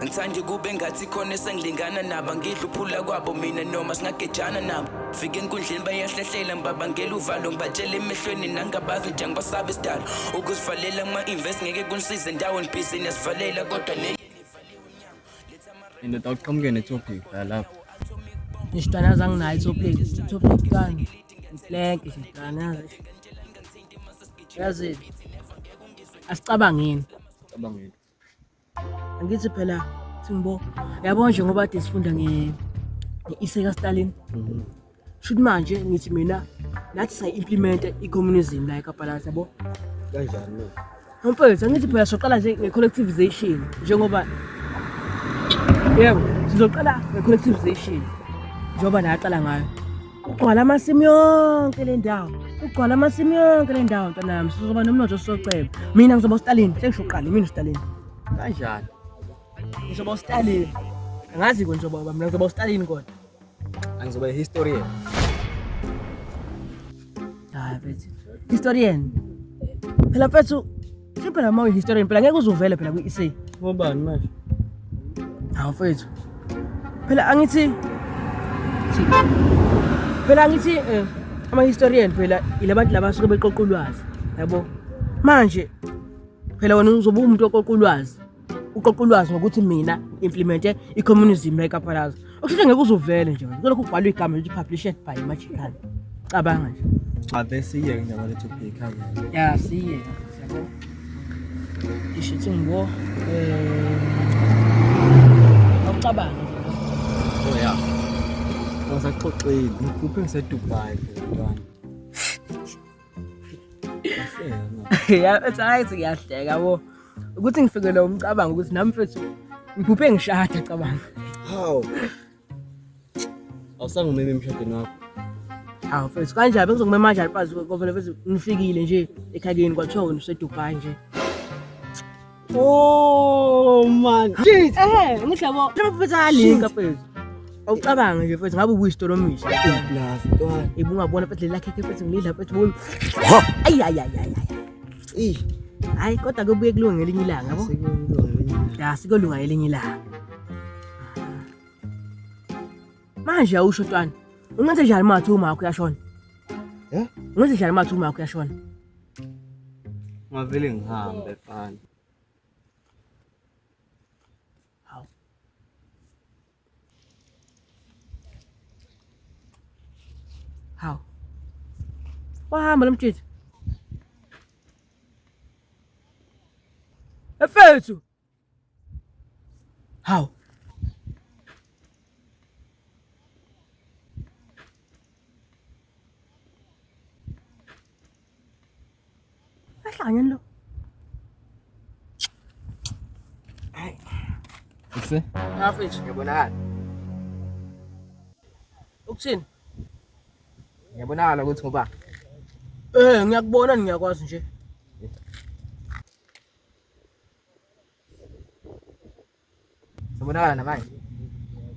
Ngithanda kube ngathi khona esengilingana nabo, ngidla uphula kwabo mina noma singagejana nabo. Fika enkundleni bayahlehlela, ngibabangela uvalo, ngibatshela emehlweni nangabazi nje ngibasabe isidalo. Ukuzivalela kuma-invest ngeke kunisize ndawo, ngibhizi niyasivalela kodwa le Indoda awuqhamuke ne-topic la lapho. Isitwana azanginayo i-topic, i-topic kani? Iblank isitwana. Yazi asicabangeni. Cabangeni. Angithi phela Thimbo, yabo nje ngoba kade sifunda nge-essay kaStalin. Shuthi manje ngithi mina nathi sayi-implementa i-communism la eKapalasi yabo. Kanjani manje? Mfethu angithi phela soqala nje nge-collectivization njengoba yebo sizoqala nge-collectivization njengoba naqala ngayo. Kugcwala amasimu yonke le ndawo. Kugcwala amasimu yonke le ndawo mntana yami. Sizoba nomnotho sisoceba. Mina ngizoba uStalin. Sengisho kuqala mina uStalin. Kanjani? Ngizoba uStalin. Angazi ko ngizoba uba mina ngizoba uStalin kodwa. Angizoba i-historian. Hayi mfethu. Historian. Phela mfethu, phela uma uyi-historian phela ngeke uze uvele phela kwi-essay. Ngobani manje? Hawu mfethu. Phela angithi phela angithi ama-historian phela ilabantu laba asuke beqoqa ulwazi yabo. Manje phela wena uzobe uwumuntu oqoqa ulwazi. Uqoqa ulwazi ngokuthi mina implemente i-communism la eKapalaza. Okusho ngeke uzuvele nje wena. Kulokhu kubhalwa igama lithi published by Magical. Cabanga nje. Cha bese iyeke indaba le topic hhayi. Ya siye yabo. Ngisho ithi ngibo awucabange nje. Oh ya. Ngisaxoxile, ngiphuphe ngise-Dubai phela mntwana. Ya ethi hayi ngiyahleka yabo. Ukuthi ngifikelwe umcabango ukuthi nami mfethu ngiphuphe ngishada cabanga. Hawu. Awusangimeme emshadweni wakho. Hawu mfethu kanjani bengizokumema kanjani pazi kovele mfethu ngifikile nje ekhayeni kwathiwa wena useDubai nje. Oh man. Shit. Eh, ngisho yabo. Mhlawumbe mfethu ayalinka mfethu. Awucabange nje mfethu ngabe ubuyisitolomishi. Blazi ntwana. Ibe ungabona mfethu leli khekhe mfethu ngilidla mfethu bumi. Ayi ayi ayi ayi. Eh. Hayi kodwa kubuye kulunge ngelinye ilanga yabo. Ya sikolunga ngelinye ilanga. Manje awusho ntwana. Ungenze njani mathi uma wakho uyashona? Eh? Ungenze njani mathi uma wakho uyashona? Ngavele ngihambe mfana. Hawu. Hawu. Wahamba lo mtshitshi. Efethu. Hawu. Ahlangene lo. Hayi. Use? Ngafethu. Ngiyabonakala. Ukuthini? Ngiyabonakala ukuthi ngoba Eh ngiyakubona ngiyakwazi nje. Sabonakala namanje.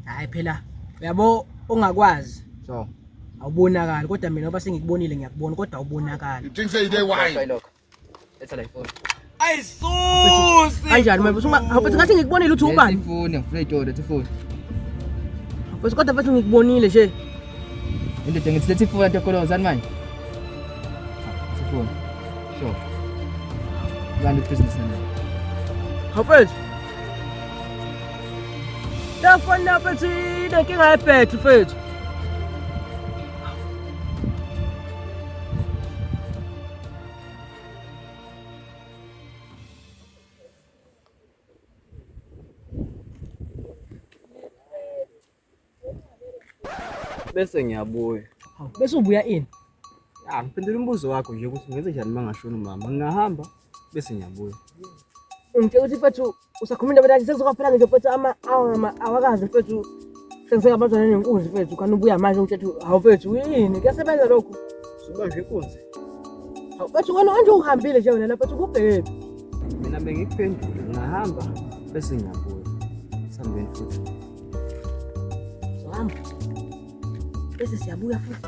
Hayi phela uyabo ongakwazi So, awubonakali kodwa mina ngoba sengikubonile ngiyakubona kodwa awubonakali. You think say they wine? lokho. Letha la ifoni. Kanjani manje mfethu ngathi ngikubonile uthi ubani? Ifoni, ngifuna itolo, letha ifoni. Mfethu kodwa mfethu ngikubonile nje. Indoda ngithi letha ifoni ntokolozani manje. Letha ifoni. Sure. Run the business now. Hawu mfethu. Le foni la mfethu inenkinga yebhetri mfethu. Bese ngiyabuya. Hawu bese ubuya ini? Ya, ngiphendula umbuzo wakho nje ukuthi ngenze njani uma ngashona umama. Ngingahamba bese ngiyabuya. Ungitshela ukuthi mfethu usakhuluma indaba yakhe sekuzokaphela ngisho mfethu ama ama awakazi mfethu sengisengabazana nenkunzi mfethu kanti ubuya manje ungitshela ukuthi hawu mfethu yini kuyasebenza lokhu. Subanjwe inkunzi. Hawu mfethu wena kanje uhambile nje wena lapha mfethu kubhekephi? Mina bengikuphendula ngingahamba bese ngiyabuya. Sambeni futhi. Sohamba. Bese siyabuya futhi.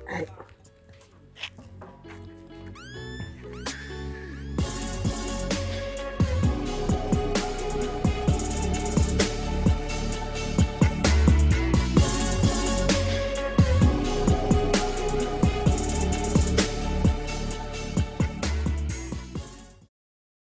Hayi.